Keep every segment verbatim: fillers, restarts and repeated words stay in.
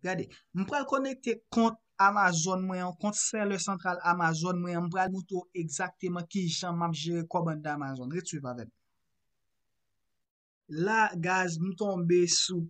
Gade, m pral konekte kont Amazon mwen an, kont seller santral Amazon mwen an, m pral moutre w egzakteman kijan m ap jere kòmann nan Amazon. Ret swiv avè m. La, guys, m tonbe sou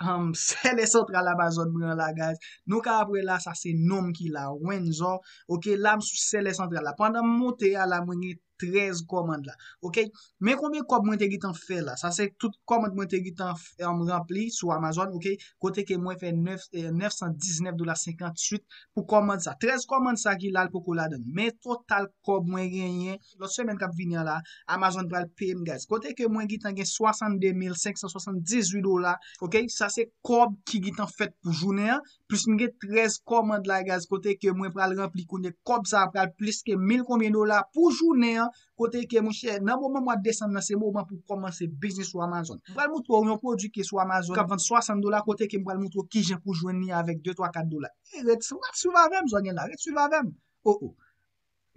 um, seller santral Amazon mwen an la, guys. Nou ka ap wè la, sa se non m ki la, Renzo. Ok, la m sou seller santral la. Pandan m monte a la, mwen gen trèz kòmann la. Ok, men konbyen kòb mwen te gentan fè la. Sa se tout kòmann mwen te gentan f- um, ranpli sou Amazon. Ok, kote ke mwen fè nèf, eh, nèf san diznèf dola senkantuit pou kòmann sa. Trèz kòmann sa ki la, l poko ladan. Men total kòb mwen genyen, lòt semèn k ap vini an la, Amazon pral peye m, guys. Kote ke mwen gentan gen swasannde mil senk san swasanndizuit dola. Ok, sa se kòb ki gentan fèt pou jounen an. Plis m gen trèz kòmand la, guys, kote ke mwen pral ranpli kounye. Kòb sa a pral plis ke mil konbyen dola pou jounen an. Kote ke, monchè, nan moman mwa desanm nan, se moman pou kòmanse biznis sou Amazon. M pral moutre w yon pwodui ki sou Amazon k ap vann swasant dola, kote ke m pral moutre w kijan pou jwenn li avèk de, twa, kat dola. E ret, w ap swiv avè m, sa w gen la, ret swiv avè m. Oh, oh.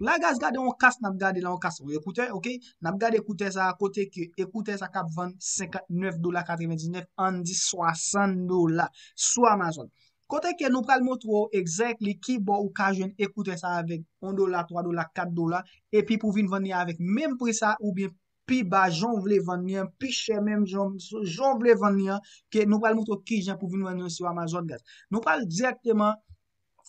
La, guys, gade yon kas n ap gade la, yon kas, yon ekoutè, ok? N ap gade ekoutè sa a, kote ke ekoutè sa k ap vann senkantnèf dola katrevendiznèf, ann di swasant dola sou Amazon. Kote ke nou pral montre w exactly ki bò ou ka jwenn ekoutè sa avèk yon dola, twa dola, kat dola, epi pou vin vann li avèk menm pri sa oubyen pi ba, jan w vle vann li an, pi chè menm, jan, jan w vle vann li an, ke nou pral montre w kijan pou vin vann li sou Amazon, guys. Nou pral dirèkteman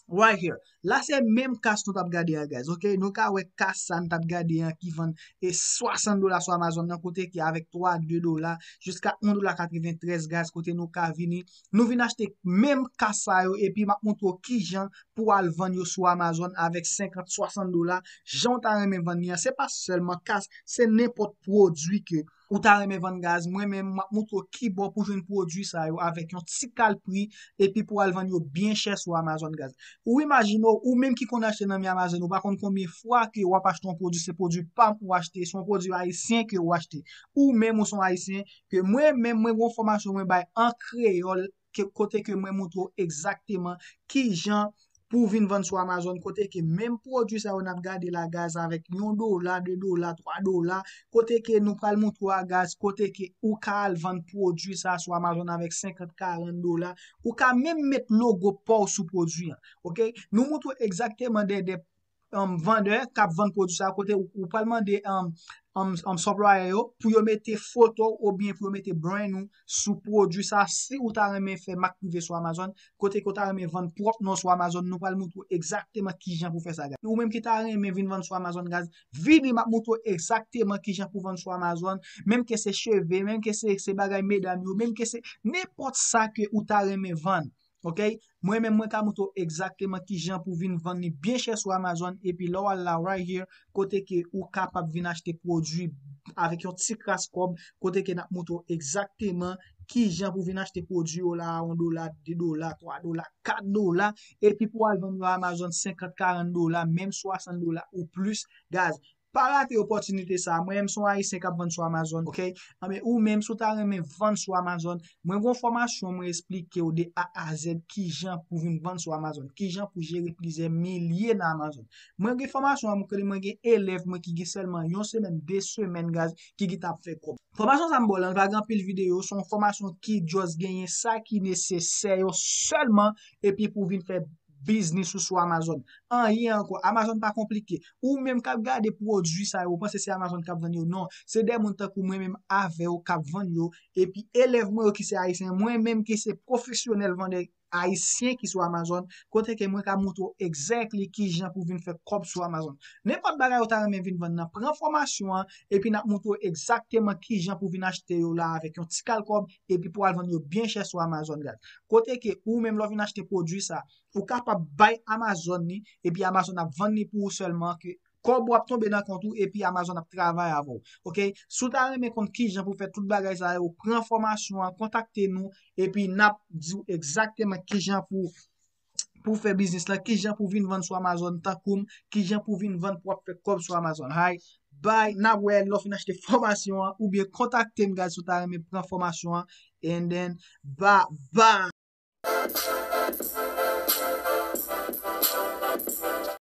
right here. La se menm kas nou t ap gade a, guys. Ok, nou ka wè kas sa n t ap gade an ki vann e swasant dola sou Amazon nan, kote ki avèk twa, de dola jiska yon dola katreventrèz, guys, kote nou ka vini, nou vin achte menm kas sa yo, epi m ap montre w kijan pou al vann yo sou Amazon avèk senkant, swasant dola, jan w ta renmen vann li an. Se pa sèlman kas, se nenpòt pwodui ke ou ta renmen vann, guys, mwen menm, m ap montre w kibò pou jwenn pwodui sa yo avèk yon ti kal pri, epi pou al vann yo byen chè sou Amazon, guys. Ou imajine w, ou menm ki konn achte nan men Amazon, ou pa konn konbyen fwa ke w ap achte yon pwodui, se pwodui pa m ou achte, se yon pwodui ayisyen ke ou achte. Ou menm ou se yon ayisyen, ke mwen menm, mwen gen yon fòmasyon mwen bay an kreyòl, ke, kote ke mwen montre w egzakteman kijan pou vin vann sou Amazon, kote ke menm pwodui sa yo n ap gade la, guys, avèk yon dola, de dola, twa dola, kote ke nou pral montre w a, guys, kote ke ou ka al vann pwodui sa sou Amazon avèk senkant, karant dola, ou ka menm met logo pa w sou pwodui an, ok? Nou montre w egzakteman de, de um, vandè k ap vann pwodui sa, kote ou, ou pral mande um, um, um, supplier yo pou yo mete foto w oubyen pou yo mete brand ou sou pwodui sa. Si ou ta renmen fè mak prive sou Amazon, kote ke w ta renmen vann pwòp non sou Amazon, nou pral montre w egzakteman kijan pou fè sa, guys. Ou menm ki ta renmen vin vann sou Amazon, guys, vini, m ap montre w egzakteman kijan pou vann sou Amazon, menm ke se cheve, menm ke se, se bagay medam yo, menm ke se nenpòt sa ke ou ta renmen vann. Ok? Mwen menm, mwen ka montre w egzakteman kijan pou vin vann li byen chè sou Amazon, epi lè w al la, right here, kote ke ou kapab vin achte pwodui avèk yon ti kras kòb, kote ke n ap montre w egzakteman kijan pou vin achte pwodui yo la a yon dola, de dola, twa dola, kat dola, epi pou al vann yo a Amazon senkant, karant dola, menm swasant dola ou plis, guys. Pa rate opòtinite sa a. Mwen menm se yon ayisyen k ap vann sou Amazon, ok? Anben, ou menm, si w ta renmen vann sou Amazon, mwen gen yon fòmasyon mwen esplike w de A a Z kijan pou vin vann sou Amazon, kijan pou jere plizyè milye nan Amazon. Mwen gen fòmasyon an, mwen gen elèv mwen ki gen sèlman yon semèn, de semèn, guys, ki gentan ap fè kòb. Fòmasyon sa m ba w la, l pa gen anpil videyo, se yon fòmasyon ki just genyen sa ki nesesè yo sèlman, epi pou vin fè biznis ou sou Amazon. Anyen ankò. Amazon pa konplike. Ou menm k ap gade pwodui sa yo, ou panse se Amazon k ap vann yo? Non. Se de moun tankou mwen menm avè w k ap vann yo. Epi elèv mwen yo ki se ayisyen, mwen menm ki se pwofesyonèl vandè ayisyen ki sou Amazon, kote ke mwen ka montre w exactly kijan pou vin fè kòb sou Amazon. Nenpòt bagay ou ta renmen vin vann nan, pran fòmasyon an, epi n ap montre w egzakteman kijan pou vin achte yo la avèk yon ti kal kòb, epi pou al vann yo byen chè sou Amazon, guys. Kote ke ou menm lè w vin achte pwodui sa, ou kapab bay Amazon li, epi Amazon ap vann li pou ou sèlman, ke kòb ou ap tonbe nan kont ou, epi Amazon ap travay avè w. Ok? Si w ta renmen konn kijan pou fè tout bagay sa yo, pran fòmasyon an, kontakte nou, epi n ap di w egzakteman kijan pou, pou fè biznis la, kijan pou vin vann sou Amazon tankou m, kijan pou vin vann pou w ap fè kòb sou Amazon. Hay, bay, n ap wè lè w fin achte fòmasyon an, oubyen kontakte m, guys, si w ta renmen pran fòmasyon an, and then, ba, ba.